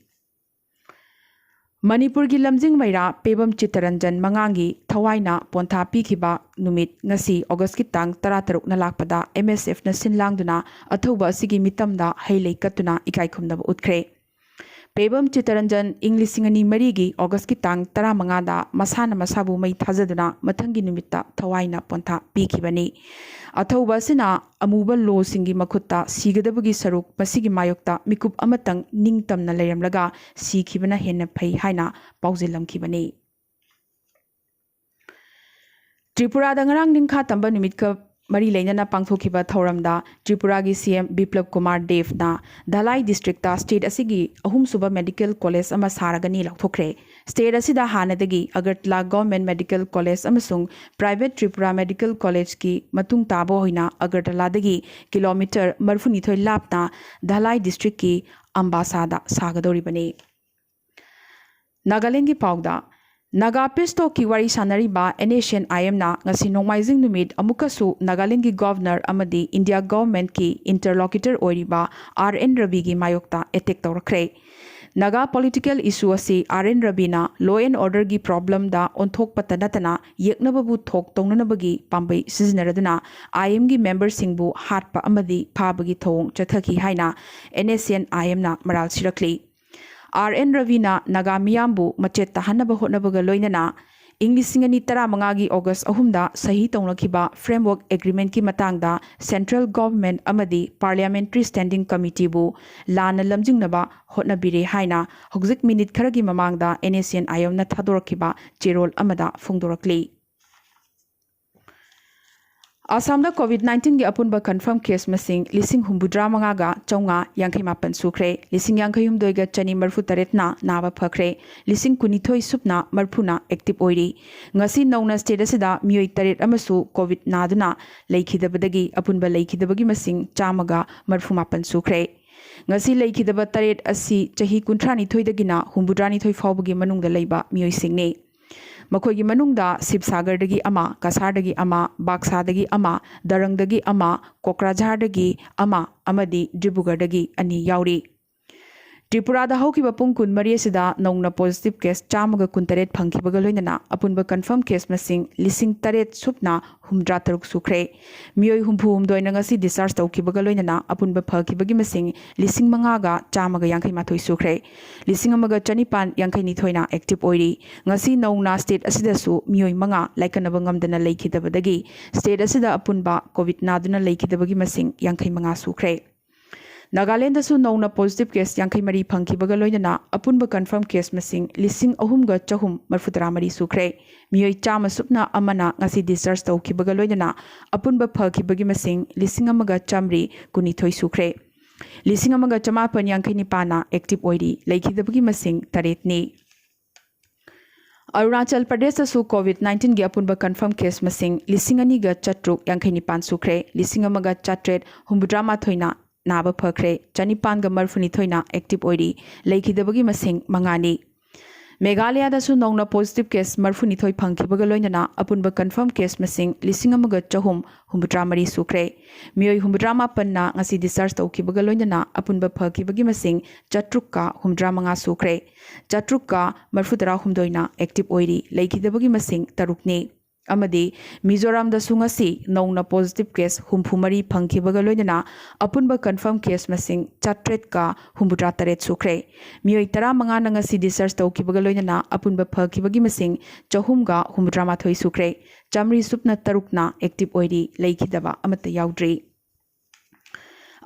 ꯃꯅꯤꯄꯨꯔꯒꯤ ꯂꯝꯖꯤꯡ ꯃꯩꯔꯥ ꯄꯦꯕꯝ ꯆꯤꯠꯇꯔꯟꯖꯟ ꯃꯉꯥꯡꯒꯤ ꯊꯋꯥꯏꯅ ꯄꯣꯟꯊꯥ ꯄꯤꯈꯤꯕ ꯅꯨꯃꯤꯠ ꯉꯁꯤ ꯑꯣꯒꯁꯀꯤ ꯇꯥꯡ ꯇꯔꯥꯇꯔꯨꯛꯅ ꯂꯥꯛꯄꯗ ꯑꯦꯝ ꯑꯦꯁ ꯑꯦꯐꯅ ꯁꯤꯟ ꯂꯥꯡꯗꯨꯅ ꯑꯊꯧꯕ ꯑꯁꯤꯒꯤ ꯃꯤꯇꯝꯗ ꯍꯩ ꯂꯩ ꯀꯠꯇꯨꯅ ꯏꯀꯥꯏ ꯈꯨꯝꯅꯕ ꯎꯠꯈ꯭ꯔꯦ꯫ ꯄꯦꯕꯝ ꯆꯤꯠꯇꯔꯟꯖꯟ ꯏꯪ ꯂꯤꯁꯤꯡ ꯑꯅꯤ ꯃꯔꯤꯒꯤ ꯑꯣꯒꯁꯀꯤ ꯇꯥꯡ ꯇꯔꯥꯃꯉꯥꯗ ꯃꯁꯥꯅ ꯃꯁꯥꯕꯨ ꯃꯩ ꯊꯥꯖꯗꯨꯅ ꯃꯊꯪꯒꯤ ꯅꯨꯃꯤꯠꯇ ꯊꯋꯥꯏꯅ ꯄꯣꯟꯊꯥ ꯄꯤꯈꯤꯕꯅꯤ꯫ ꯑꯊꯧꯕ ꯑꯁꯤꯅ ꯑꯃꯨꯕ ꯂꯣꯁꯤꯡꯒꯤ ꯃꯈꯨꯠꯇ ꯁꯤꯒꯗꯕꯒꯤ ꯁꯔꯨꯛ ꯃꯁꯤꯒꯤ ꯃꯥꯌꯣꯛꯇ ꯃꯤꯀꯨꯞ ꯑꯃꯇꯪ ꯅꯤꯡꯇꯝꯅ ꯂꯩꯔꯝꯂꯒ ꯁꯤꯈꯤꯕꯅ ꯍꯦꯟꯅ ꯐꯩ ꯍꯥꯏꯅ ꯄꯥꯎꯖꯦꯜꯂꯝꯈꯤꯕꯅꯤ꯫ ꯇ꯭ꯔꯤꯄꯨꯔꯥꯗ ꯉꯔꯥꯡ ꯅꯤꯡꯈꯥ ꯇꯝꯕ ꯅꯨꯃꯤꯠꯀ ꯃꯔꯤ ꯂꯩꯅꯅ ꯄꯥꯡꯊꯣꯛꯈꯤꯕ ꯊꯧꯔꯝꯗ ꯇ꯭ꯔꯤꯄꯨꯔꯥꯒꯤ ꯁꯤ M ꯕꯤꯄ꯭ꯂꯕ Kumar ꯗꯦꯕꯅ Dhalai district state ꯑꯁꯤꯒꯤ ꯑꯍꯨꯝꯁꯨꯕ ꯃꯦꯗꯤꯀꯦꯜ ꯀꯣꯂꯦꯖ ꯑꯃ ꯁꯥꯔꯒꯅꯤ ꯂꯥꯎꯊꯣꯛꯈ꯭ꯔꯦ꯫ ꯁ꯭ꯇꯦꯠ ꯑꯁꯤꯗ ꯍꯥꯟꯅꯗꯒꯤ ꯑꯒꯔꯇꯂꯥ ꯒꯚꯔꯟꯃꯦꯟꯠ ꯃꯦꯗꯤꯀꯦꯜ ꯀꯣꯂꯦꯖ ꯑꯃꯁꯨꯡ ꯄ꯭ꯔꯥꯏꯚꯦꯠ ꯇ꯭ꯔꯤꯄꯨꯔꯥ ꯃꯦꯗꯤꯀꯦꯜ ꯀꯣꯂꯦꯖꯀꯤ ꯃꯇꯨꯡ ꯇꯥꯕ ꯑꯣꯏꯅ ꯑꯒꯔꯇꯂꯥꯗꯒꯤ ꯀꯤꯂꯣꯃꯤꯇꯔ ꯃꯔꯤꯐꯨꯅꯤꯊꯣꯏ ꯂꯥꯞꯅ ꯙꯂꯥꯏ ꯗꯤꯁꯇ꯭ꯔꯤꯛꯀꯤ ꯑꯝꯕꯥꯁꯥꯗ ꯁꯥꯒꯗꯧꯔꯤꯕꯅꯤ꯫ ꯅꯥꯒꯥꯂꯦꯟꯒꯤ ꯄꯥꯎꯗ, ꯅꯥꯒꯥ ꯄꯤꯁ ꯇꯣꯛꯀꯤ ꯋꯥꯔꯤ ꯁꯥꯟꯅꯔꯤꯕ ꯑꯦꯟ ꯑꯦꯁ ꯑꯦꯟ ꯑꯥꯏ ꯑꯦꯝꯅ ꯉꯁꯤ ꯅꯣꯡꯃꯥꯏꯖꯤꯡ ꯅꯨꯃꯤꯠ ꯑꯃꯨꯛꯀꯁꯨ ꯅꯥꯒꯥꯂꯦꯟꯒꯤ ꯒꯣꯚꯔꯅꯔ ꯑꯃꯗꯤ ꯏꯟꯗꯤꯌꯥ ꯒꯣꯚꯔꯟꯃꯦꯟꯠꯀꯤ ꯏꯟꯇꯔꯂꯣꯀ꯭ꯌꯨꯇꯔ ꯑꯣꯏꯔꯤꯕ ꯑꯥꯔ ꯑꯦꯟ ꯔꯕꯤꯒꯤ ꯃꯥꯌꯣꯛꯇ ꯑꯦꯇꯦꯛ ꯇꯧꯔꯛꯈ꯭ꯔꯦ꯫ ꯅꯥꯒꯥ ꯄꯣꯂꯤꯇꯤꯀꯦꯜ ꯏꯁꯨ ꯑꯁꯤ ꯑꯥꯔ ꯑꯦꯟ ꯔꯕꯤꯅ ꯂꯣ ꯑꯦꯟ ꯑꯣꯔꯗꯔꯒꯤ ꯄ꯭ꯔꯣꯕ꯭ꯂꯦꯝꯗ ꯑꯣꯟꯊꯣꯛꯄꯇ ꯅꯠꯇꯅ ꯌꯦꯛꯅꯕꯕꯨ ꯊꯣꯛ ꯇꯧꯅꯅꯕꯒꯤ ꯄꯥꯝꯕꯩ ꯁꯤꯖꯤꯟꯅꯔꯗꯨꯅ ꯑꯥꯏ ꯑꯦꯝꯒꯤ ꯃꯦꯝꯕꯔꯁꯤꯡꯕꯨ ꯍꯥꯠꯄ ꯑꯃꯗꯤ ꯐꯥꯕꯒꯤ ꯊꯧꯑꯣꯡ ꯆꯠꯊꯈꯤ ꯍꯥꯏꯅ ꯑꯦꯟ ꯑꯦꯁ ꯑꯦꯟ ꯑꯥꯏ ꯑꯦꯝꯅ ꯃꯔꯥꯜ ꯁꯤꯔꯛꯂꯤ꯫ ꯑꯥꯔ ꯑꯦꯟ ꯔꯕꯤꯅ ꯅꯥꯒꯥ ꯃꯤꯌꯥꯝꯕꯨ ꯃꯆꯦꯠ ꯇꯥꯍꯟꯅꯕ ꯍꯣꯠꯅꯕꯒ ꯂꯣꯏꯅꯅ ꯏꯪ ꯂꯤꯁꯤꯡ ꯑꯅꯤ ꯇꯔꯥꯃꯉꯥꯒꯤ ꯑꯣꯒꯁ ꯑꯍꯨꯝꯗ ꯁꯍꯤ ꯇꯧꯅꯈꯤꯕ Framework Agreementꯀꯤ ꯃꯇꯥꯡꯗ Central Government ꯑꯃꯗꯤ Parliamentary Standing Committeeꯕꯨ ꯂꯥꯟꯅ ꯂꯝꯖꯤꯡꯅꯕ ꯍꯣꯠꯅꯕꯤꯔꯦ ꯍꯥꯏꯅ ꯍꯧꯖꯤꯛ ꯃꯤꯅꯤꯠ ꯈꯔꯒꯤ ꯃꯃꯥꯡꯗ NSCN IOMꯅ ꯊꯥꯗꯣꯔꯛꯈꯤꯕ ꯆꯦꯔꯣꯜ ꯑꯃꯗ ꯐꯣꯡꯗꯣꯔꯛꯂꯤ꯫ ꯑꯁꯥꯝꯗ COVID nineteenꯒꯤ ꯑꯄꯨꯟꯕ confirm case ꯃꯁꯤꯡ ꯂꯤꯁꯤꯡ ꯍꯨꯝꯐꯨꯇꯔꯥ ꯃꯉꯥꯒ ꯆꯥꯝꯃꯉꯥ ꯌꯥꯡꯈꯩ ꯃꯥꯄꯟ ꯁꯨꯈ꯭ꯔꯦ꯫ ꯂꯤꯁꯤꯡ ꯌꯥꯡꯈꯩ ꯍꯨꯝꯗꯣꯏꯒ ꯆꯅꯤ ꯃꯔꯤꯐꯨ ꯇꯔꯦꯠꯅ ꯅꯥꯕ ꯐꯈ꯭ꯔꯦ꯫ ꯂꯤꯁꯤꯡ ꯀꯨꯟꯅꯤꯊꯣꯏ ꯁꯨꯞꯅ ꯃꯔꯤꯐꯨꯅ active ꯑꯣꯏꯔꯤ꯫ ꯉꯁꯤ ꯅꯧꯅ state ꯑꯁꯤꯗ ꯃꯤꯑꯣꯏ ꯇꯔꯦꯠ ꯑꯃꯁꯨ COVID ꯅꯥꯗꯨꯅ ꯂꯩꯈꯤꯗꯕꯗꯒꯤ ꯑꯄꯨꯟꯕ ꯂꯩꯈꯤꯗꯕꯒꯤ ꯃꯁꯤꯡ ꯆꯥꯝꯃꯒ ꯃꯔꯤꯐꯨ ꯃꯥꯄꯟ ꯁꯨꯈ꯭ꯔꯦ꯫ ꯉꯁꯤ ꯂꯩꯈꯤꯗꯕ ꯇꯔꯦꯠ ꯑꯁꯤ ꯆꯍꯤ ꯀꯨꯟꯊ꯭ꯔꯥꯅꯤꯊꯣꯏꯗꯒꯤꯅ ꯍꯨꯝꯐꯨꯇꯔꯥꯅꯤꯊꯣꯏ ꯐꯥꯎꯕꯒꯤ ꯃꯅꯨꯡꯗ ꯂꯩꯕ ꯃꯤꯑꯣꯏꯁꯤꯡꯅꯤ꯫ ꯃꯈꯣꯏꯒꯤ ꯃꯅꯨꯡꯗ ꯁꯤꯕꯁꯥꯒꯔꯗꯒꯤ ꯑꯃ, ꯀꯁꯥꯔꯗꯒꯤ ꯑꯃ, ꯕꯥꯛꯁꯥꯗꯒꯤ ꯑꯃ, ꯗꯔꯪꯗꯒꯤ ꯑꯃ, ꯀꯣꯀ꯭ꯔꯥꯖꯥꯔꯗꯒꯤ ꯑꯃ ꯑꯃꯗꯤ ꯗꯤꯕ꯭ꯔꯨꯒꯔꯗꯒꯤ ꯑꯅꯤ ꯌꯥꯎꯔꯤ꯫ ꯇ꯭ꯔꯤꯄꯨꯔꯥꯗ ꯍꯧꯈꯤꯕ ꯄꯨꯡ ꯀꯨꯟꯃꯔꯤ ꯑꯁꯤꯗ ꯅꯧꯅ positive case ꯆꯥꯝꯃꯒ ꯀꯨꯟꯇꯔꯦꯠ ꯐꯪꯈꯤꯕꯒ ꯂꯣꯏꯅꯅ ꯑꯄꯨꯟꯕ confirm case ꯃꯁꯤꯡ ꯂꯤꯁꯤꯡ ꯇꯔꯦꯠ ꯁꯨꯞꯅ ꯍꯨꯝꯗ꯭ꯔꯥ ꯇꯔꯨꯛ ꯁꯨꯈ꯭ꯔꯦ꯫ ꯃꯤꯑꯣꯏ ꯍꯨꯝꯐꯨ ꯍꯨꯝꯗꯣꯏꯅ ꯉꯁꯤ discharge ꯇꯧꯈꯤꯕꯒ ꯂꯣꯏꯅꯅ ꯑꯄꯨꯟꯕ ꯐꯈꯤꯕꯒꯤ ꯃꯁꯤꯡ ꯂꯤꯁꯤꯡ ꯃꯉꯥꯒ ꯆꯥꯝꯃꯒ ꯌꯥꯡꯈꯩ ꯃꯥꯊꯣꯏ ꯁꯨꯈ꯭ꯔꯦ꯫ ꯂꯤꯁꯤꯡ ꯑꯃꯒ ꯆꯅꯤꯄꯥꯟ ꯌꯥꯡꯈꯩ ꯅꯤꯊꯣꯏꯅ active ꯑꯣꯏꯔꯤ꯫ ꯉꯁꯤ ꯅꯧꯅ state ꯑꯁꯤꯗꯁꯨ ꯃꯤꯑꯣꯏ ꯃꯉꯥ ꯂꯥꯏꯀꯠꯅꯕ ꯉꯝꯗꯅ ꯂꯩꯈꯤꯗꯕꯗꯒꯤ state ꯑꯁꯤꯗ ꯑꯄꯨꯟꯕ COVID ꯅꯥꯗꯨꯅ ꯂꯩꯈꯤꯗꯕꯒꯤ ꯃꯁꯤꯡ ꯌꯥꯡꯈꯩ ꯃꯉꯥ ꯁꯨꯈ꯭ꯔꯦ꯫ ꯅꯥꯒꯥꯂꯦꯟꯗꯁꯨ ꯅꯧꯅ positive case ꯌꯥꯡꯈꯩ ꯃꯔꯤ ꯐꯪꯈꯤꯕꯒ ꯂꯣꯏꯅꯅ ꯑꯄꯨꯟꯕ confirm case ꯃꯁꯤꯡ ꯂꯤꯁꯤꯡ ꯑꯍꯨꯝꯒ ꯆꯍꯨꯝ ꯃꯔꯤꯐꯨ ꯇꯔꯥ ꯃꯔꯤ ꯁꯨꯈ꯭ꯔꯦ꯫ ꯃꯤꯑꯣꯏ ꯆꯥꯝꯃ ꯁꯨꯞꯅ ꯑꯃꯅ ꯉꯁꯤ discharge ꯇꯧꯈꯤꯕꯒ ꯂꯣꯏꯅꯅ ꯑꯄꯨꯟꯕ ꯐꯈꯤꯕꯒꯤ ꯃꯁꯤꯡ ꯂꯤꯁꯤꯡ ꯑꯃꯒ ꯆꯥꯝꯃꯔꯤ ꯀꯨꯟꯅꯤꯊꯣꯏ ꯁꯨꯈ꯭ꯔꯦ꯫ ꯂꯤꯁꯤꯡ ꯑꯃꯒ ꯆꯃꯥꯄꯟ ꯌꯥꯡꯈꯩ ꯅꯤꯄꯥꯟꯅ active ꯑꯣꯏꯔꯤ꯫ ꯂꯩꯈꯤꯗꯕꯒꯤ ꯃꯁꯤꯡ ꯇꯔꯦꯠꯅꯤ꯫ ꯑꯔꯨꯅꯥꯆꯜ ꯄ꯭ꯔꯗꯦꯁꯇꯁꯨ COVID nineteenꯒꯤ ꯑꯄꯨꯟꯕ confirm case ꯃꯁꯤꯡ ꯂꯤꯁꯤꯡ ꯑꯅꯤꯒ ꯆꯥꯇ꯭ꯔꯨꯛ ꯌꯥꯡꯈꯩ ꯅꯤꯄꯥꯟ ꯁꯨꯈ꯭ꯔꯦ꯫ ꯂꯤꯁꯤꯡ ꯑꯃꯒ ꯆꯥꯇ꯭ꯔꯦꯠ ꯍꯨꯝꯐꯨꯇꯔꯥ ꯃꯥꯊꯣꯏꯅ ꯅꯥꯕ ꯐꯈ꯭ꯔꯦ꯫ ꯆꯅꯤꯄꯥꯟꯒ ꯃꯔꯤꯐꯨꯅꯤꯊꯣꯏꯅ active ꯑꯣꯏꯔꯤ꯫ ꯂꯩꯈꯤꯗꯕꯒꯤ ꯃꯁꯤꯡ ꯃꯉꯥꯅꯤ꯫ ꯃꯦꯘꯥꯂꯌꯥꯗꯁꯨ ꯅꯧꯅ positive case ꯃꯔꯤꯐꯨꯅꯤꯊꯣꯏ ꯐꯪꯈꯤꯕꯒ ꯂꯣꯏꯅꯅ ꯑꯄꯨꯟꯕ confirm case ꯃꯁꯤꯡ ꯂꯤꯁꯤꯡ ꯑꯃꯒ ꯆꯍꯨꯝ ꯍꯨꯝꯐꯨꯇꯔꯥ ꯃꯔꯤ ꯁꯨꯈ꯭ꯔꯦ꯫ ꯃꯤꯑꯣꯏ ꯍꯨꯝꯐꯨꯇꯔꯥ ꯃꯥꯄꯟꯅ ꯉꯁꯤ discharge ꯇꯧꯈꯤꯕꯒ ꯂꯣꯏꯅꯅ ꯑꯄꯨꯟꯕ ꯐꯈꯤꯕꯒꯤ ꯃꯁꯤꯡ ꯆꯥꯇ꯭ꯔꯨꯛꯀ ꯍꯨꯝꯐꯨꯇꯔꯥ ꯃꯉꯥ ꯁꯨꯈ꯭ꯔꯦ꯫ ꯆꯥꯇ꯭ꯔꯨꯛꯀ ꯃꯔꯤꯐꯨꯇꯔꯥ ꯍꯨꯝꯗꯣꯏꯅ active ꯑꯣꯏꯔꯤ꯫ ꯂꯩꯈꯤꯗꯕꯒꯤ ꯃꯁꯤꯡ ꯇꯔꯨꯛꯅꯤ꯫ ꯑꯃꯗꯤ ꯃꯤꯖꯣꯔꯥꯝꯗꯁꯨ ꯉꯁꯤ ꯅꯧꯅ positive case ꯍꯨꯝꯐꯨ ꯃꯔꯤ ꯐꯪꯈꯤꯕꯒ ꯂꯣꯏꯅꯅ ꯑꯄꯨꯟꯕ confirm case ꯃꯁꯤꯡ ꯆꯥꯇ꯭ꯔꯦꯠꯀ ꯍꯨꯝꯐꯨꯇꯔꯥ ꯇꯔꯦꯠ ꯁꯨꯈ꯭ꯔꯦ꯫ ꯃꯤꯑꯣꯏ ꯇꯔꯥꯃꯉꯥꯅ ꯉꯁꯤ discharge ꯇꯧꯈꯤꯕꯒ ꯂꯣꯏꯅꯅ ꯑꯄꯨꯟꯕ ꯐꯈꯤꯕꯒꯤ ꯃꯁꯤꯡ ꯆꯍꯨꯝꯒ ꯍꯨꯝꯐꯨꯇꯔꯥ ꯃꯥꯊꯣꯏ ꯁꯨꯈ꯭ꯔꯦ꯫ ꯆꯥꯃꯔꯤ ꯁꯨꯞꯅ ꯇꯔꯨꯛꯅ active ꯑꯣꯏꯔꯤ, ꯂꯩꯈꯤꯗꯕ ꯑꯃꯠꯇ ꯌꯥꯎꯗ꯭ꯔꯤ꯫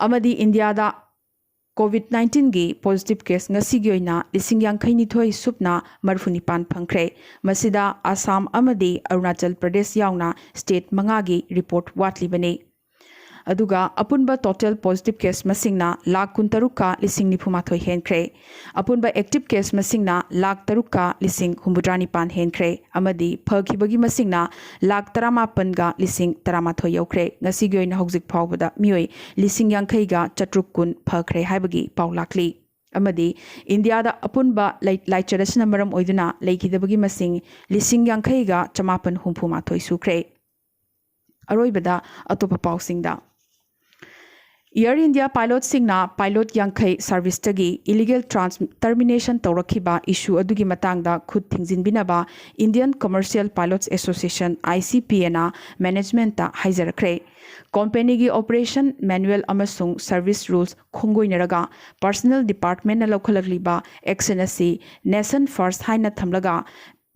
ꯑꯃꯗꯤ ꯏꯟꯗꯤꯌꯥꯗ COVID nineteenꯒꯤ positive case ꯉꯁꯤꯒꯤ ꯑꯣꯏꯅ ꯂꯤꯁꯤꯡ ꯌꯥꯡꯈꯩ ꯅꯤꯊꯣꯏ ꯁꯨꯞꯅ ꯃꯔꯤꯐꯨ ꯅꯤꯄꯥꯟ ꯐꯪꯈ꯭ꯔꯦ꯫ ꯃꯁꯤꯗ ꯑꯁꯥꯝ ꯑꯃꯗꯤ ꯑꯔꯨꯅꯥꯆꯜ ꯄ꯭ꯔꯗꯦꯁ ꯌꯥꯎꯅ state ꯃꯉꯥꯒꯤ report ꯋꯥꯠꯂꯤꯕꯅꯤ꯫ ꯑꯗꯨꯒ ꯑꯄꯨꯟꯕ total positive case ꯃꯁꯤꯡꯅ ꯂꯥꯈ ꯀꯨꯟꯇꯔꯨꯛꯀ ꯂꯤꯁꯤꯡ ꯅꯤꯐꯨ ꯃꯥꯊꯣꯏ ꯍꯦꯟꯈ꯭ꯔꯦ꯫ ꯑꯄꯨꯟꯕ active case ꯃꯁꯤꯡꯅ ꯂꯥꯈ ꯇꯔꯨꯛꯀ ꯂꯤꯁꯤꯡ ꯍꯨꯝꯐꯨꯇꯔꯥ ꯅꯤꯄꯥꯟ ꯍꯦꯟꯈ꯭ꯔꯦ ꯑꯃꯗꯤ ꯐꯈꯤꯕꯒꯤ ꯃꯁꯤꯡꯅ ꯂꯥꯈ ꯇꯔꯥꯃꯥꯄꯟꯒ ꯂꯤꯁꯤꯡ ꯇꯔꯥꯃꯥꯊꯣꯏ ꯌꯧꯈ꯭ꯔꯦ꯫ ꯉꯁꯤꯒꯤ ꯑꯣꯏꯅ ꯍꯧꯖꯤꯛ ꯐꯥꯎꯕꯗ ꯃꯤꯑꯣꯏ ꯂꯤꯁꯤꯡ ꯌꯥꯡꯈꯩꯒ ꯆꯥꯇ꯭ꯔꯨꯛ ꯀꯨꯟ ꯐꯈ꯭ꯔꯦ ꯍꯥꯏꯕꯒꯤ ꯄꯥꯎ ꯂꯥꯛꯂꯤ꯫ ꯑꯃꯗꯤ ꯏꯟꯗꯤꯌꯥꯗ ꯑꯄꯨꯟꯕ ꯂꯩ-, ꯂꯥꯏꯆꯠ ꯑꯁꯤꯅ ꯃꯔꯝ ꯑꯣꯏꯗꯨꯅ ꯂꯩꯈꯤꯗꯕꯒꯤ ꯃꯁꯤꯡ ꯂꯤꯁꯤꯡ ꯌꯥꯡꯈꯩꯒ ꯆꯃꯥꯄꯟ ꯍꯨꯝꯐꯨ ꯃꯥꯊꯣꯏ ꯁꯨꯈ꯭ꯔꯦ꯫ ꯑꯔꯣꯏꯕꯗ ꯑꯇꯣꯞꯄ ꯄꯥꯎꯁꯤꯡꯗ꯫ Air India pilotꯁꯤꯡꯅ pilot ꯌꯥꯡꯈꯩ serviceꯇꯒꯤ illegal trans-, termination ꯇꯧꯔꯛꯈꯤꯕ issue ꯑꯗꯨꯒꯤ ꯃꯇꯥꯡꯗ ꯈꯨꯠ ꯊꯤꯡꯖꯤꯟꯕꯤꯅꯕ Indian Commercial Pilots Association, ICPAꯅ managementꯇ ꯍꯥꯏꯖꯔꯛꯈ꯭ꯔꯦ꯫ Companyꯒꯤ operation manual ꯑꯃꯁꯨꯡ service rules ꯈꯣꯡꯒꯣꯏꯅꯔꯒ personnel departmentꯅ ꯂꯧꯈꯠꯂꯛꯂꯤꯕ action ꯑꯁꯤ nation first ꯍꯥꯏꯅ ꯊꯝꯂꯒ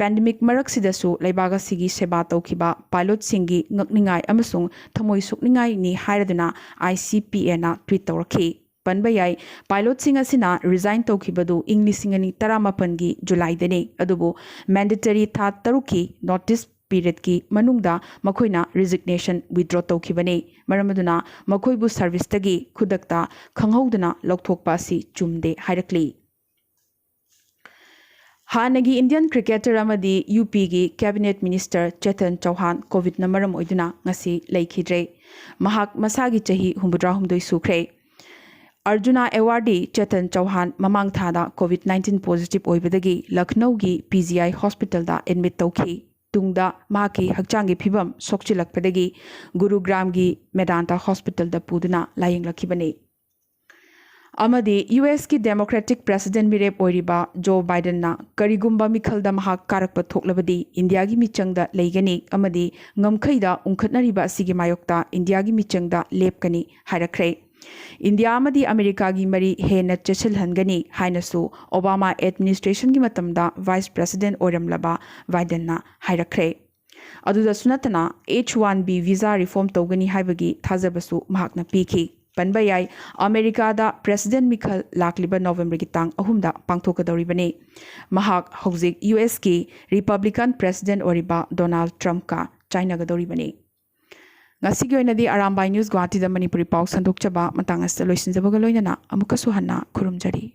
pandemic ꯃꯔꯛꯁꯤꯗꯁꯨ ꯂꯩꯕꯥꯛ ꯑꯁꯤꯒꯤ ꯁꯦꯕꯥ ꯇꯧꯈꯤꯕ pilotꯁꯤꯡꯒꯤ ꯉꯛꯅꯤꯡꯉꯥꯏ ꯑꯃꯁꯨꯡ ꯊꯃꯣꯏ ꯁꯣꯛꯅꯤꯡꯉꯥꯏꯅꯤ ꯍꯥꯏꯔꯗꯨꯅ ICPAꯅ tweet ꯇꯧꯔꯛꯈꯤ꯫ ꯄꯟꯕ ꯌꯥꯏ, pilotꯁꯤꯡ ꯑꯁꯤꯅ resign ꯇꯧꯈꯤꯕꯗꯨ ꯏꯪ ꯂꯤꯁꯤꯡ ꯑꯅꯤ ꯇꯔꯥꯃꯥꯄꯟꯒꯤ Julyꯗꯅꯤ꯫ ꯑꯗꯨꯕꯨ mandatory ꯊꯥ ꯇꯔꯨꯛꯀꯤ notice periodꯀꯤ ꯃꯅꯨꯡꯗ ꯃꯈꯣꯏꯅ resignation withdraw ꯇꯧꯈꯤꯕꯅꯤ꯫ ꯃꯔꯝ ꯑꯗꯨꯅ ꯃꯈꯣꯏꯕꯨ serviceꯇꯒꯤ ꯈꯨꯗꯛꯇ ꯈꯪꯍꯧꯗꯅ ꯂꯧꯊꯣꯛꯄ ꯑꯁꯤ ꯆꯨꯝꯗꯦ ꯍꯥꯏꯔꯛꯂꯤ꯫ ꯍꯥꯟꯅꯒꯤ Indian cricketer ꯑꯃꯗꯤ UPꯒꯤ cabinet minister ꯆꯦꯇꯟ ꯆꯧꯍꯥꯟ COVIDꯅ ꯃꯔꯝ ꯑꯣꯏꯗꯨꯅ ꯉꯁꯤ ꯂꯩꯈꯤꯗ꯭ꯔꯦ꯫ ꯃꯍꯥꯛ ꯃꯁꯥꯒꯤ ꯆꯍꯤ ꯍꯨꯝꯐꯨꯇꯔꯥꯍꯨꯝꯗꯣꯏ ꯁꯨꯈ꯭ꯔꯦ꯫ Arjuna Awardee ꯆꯦꯇꯟ ꯆꯧꯍꯥꯟ ꯃꯃꯥꯡ ꯊꯥꯗ COVID nineteen positive ꯑꯣꯏꯕꯗꯒꯤ ꯂꯈꯅꯧꯒꯤ PGI hospitalꯗ admit ꯇꯧꯈꯤ꯫ ꯇꯨꯡꯗ ꯃꯍꯥꯛꯀꯤ ꯍꯛꯆꯥꯡꯒꯤ ꯐꯤꯕꯝ ꯁꯣꯛꯆꯤꯜꯂꯛꯄꯗꯒꯤ ꯒꯨꯔꯨꯒ꯭ꯔꯥꯝꯒꯤ ꯃꯦꯗꯥꯟꯇ hospitalꯗ ꯄꯨꯗꯨꯅ ꯂꯥꯌꯦꯡꯂꯛꯈꯤꯕꯅꯤ꯫ ꯑꯃꯗꯤ ꯌꯨ ꯑꯦꯁꯀꯤ ꯗꯦꯃꯣꯀ꯭ꯔꯦꯇꯤꯛ ꯄ꯭ꯔꯦꯁꯤꯗꯦꯟ ꯃꯤꯔꯦꯞ ꯑꯣꯏꯔꯤꯕ ꯖꯣ ꯕꯥꯏꯗꯟꯅ ꯀꯔꯤꯒꯨꯝꯕ ꯃꯤꯈꯜꯗ ꯃꯍꯥꯛ ꯀꯥꯔꯛꯄ ꯊꯣꯛꯂꯕꯗꯤ ꯏꯟꯗꯤꯌꯥꯒꯤ ꯃꯤꯆꯪꯗ ꯂꯩꯒꯅꯤ ꯑꯃꯗꯤ ꯉꯝꯈꯩꯗ ꯎꯪꯈꯠꯅꯔꯤꯕ ꯑꯁꯤꯒꯤ ꯃꯥꯌꯣꯛꯇ ꯏꯟꯗꯤꯌꯥꯒꯤ ꯃꯤꯆꯪꯗ ꯂꯦꯞꯀꯅꯤ ꯍꯥꯏꯔꯛꯈ꯭ꯔꯦ꯫ ꯏꯟꯗꯤꯌꯥ ꯑꯃꯗꯤ ꯑꯃꯦꯔꯤꯀꯥꯒꯤ ꯃꯔꯤ ꯍꯦꯟꯅ ꯆꯦꯠꯁꯤꯜꯍꯟꯒꯅꯤ ꯍꯥꯏꯅꯁꯨ ꯑꯣꯕꯥꯃꯥ ꯑꯦꯗꯃꯤꯅꯤꯁꯇ꯭ꯔꯦꯁꯟꯒꯤ ꯃꯇꯝꯗ ꯚꯥꯏꯁ ꯄ꯭ꯔꯦꯁꯤꯗꯦꯟ ꯑꯣꯏꯔꯝꯂꯕ ꯕꯥꯏꯗꯟꯅ ꯍꯥꯏꯔꯛꯈ꯭ꯔꯦ꯫ ꯑꯗꯨꯗꯁꯨ ꯅꯠꯇꯅ H one B visa reform ꯇꯧꯒꯅꯤ ꯍꯥꯏꯕꯒꯤ ꯊꯥꯖꯕꯁꯨ ꯃꯍꯥꯛꯅ ꯄꯤꯈꯤ꯫ ꯄꯟꯕ ꯌꯥꯏ, ꯑꯃꯦꯔꯤꯀꯥꯗ ꯄ꯭ꯔꯦꯁꯤꯗꯦꯟ ꯃꯤꯈꯜ ꯂꯥꯛꯂꯤꯕ ꯅꯣꯕꯦꯝꯕꯔꯒꯤ ꯇꯥꯡ ꯑꯍꯨꯝꯗ ꯄꯥꯡꯊꯣꯛꯀꯗꯧꯔꯤꯕꯅꯤ꯫ ꯃꯍꯥꯛ ꯍꯧꯖꯤꯛ ꯌꯨ ꯑꯦꯁꯀꯤ ꯔꯤꯄꯕ꯭ꯂꯤꯀꯟ ꯄ꯭ꯔꯦꯁꯤꯗꯦꯟ ꯑꯣꯏꯔꯤꯕ ꯗꯣꯅꯥꯜꯗ ꯇ꯭ꯔꯝꯞꯀ ꯆꯥꯏꯅꯒꯗꯧꯔꯤꯕꯅꯤ꯫ ꯉꯁꯤꯒꯤ ꯑꯣꯏꯅꯗꯤ ꯑꯔꯥꯝꯕꯥꯏ ꯅ꯭ꯌꯨꯁ ꯒꯨꯋꯥꯍꯥꯇꯤꯗ ꯃꯅꯤꯄꯨꯔꯤ ꯄꯥꯎ ꯁꯟꯗꯣꯛꯆꯕ ꯃꯇꯥꯡ ꯑꯁꯤꯗ ꯂꯣꯏꯁꯤꯟꯖꯕꯒ ꯂꯣꯏꯅꯅ ꯑꯃꯨꯛꯀꯁꯨ ꯍꯟꯅ ꯈꯨꯔꯨꯝꯖꯔꯤ꯫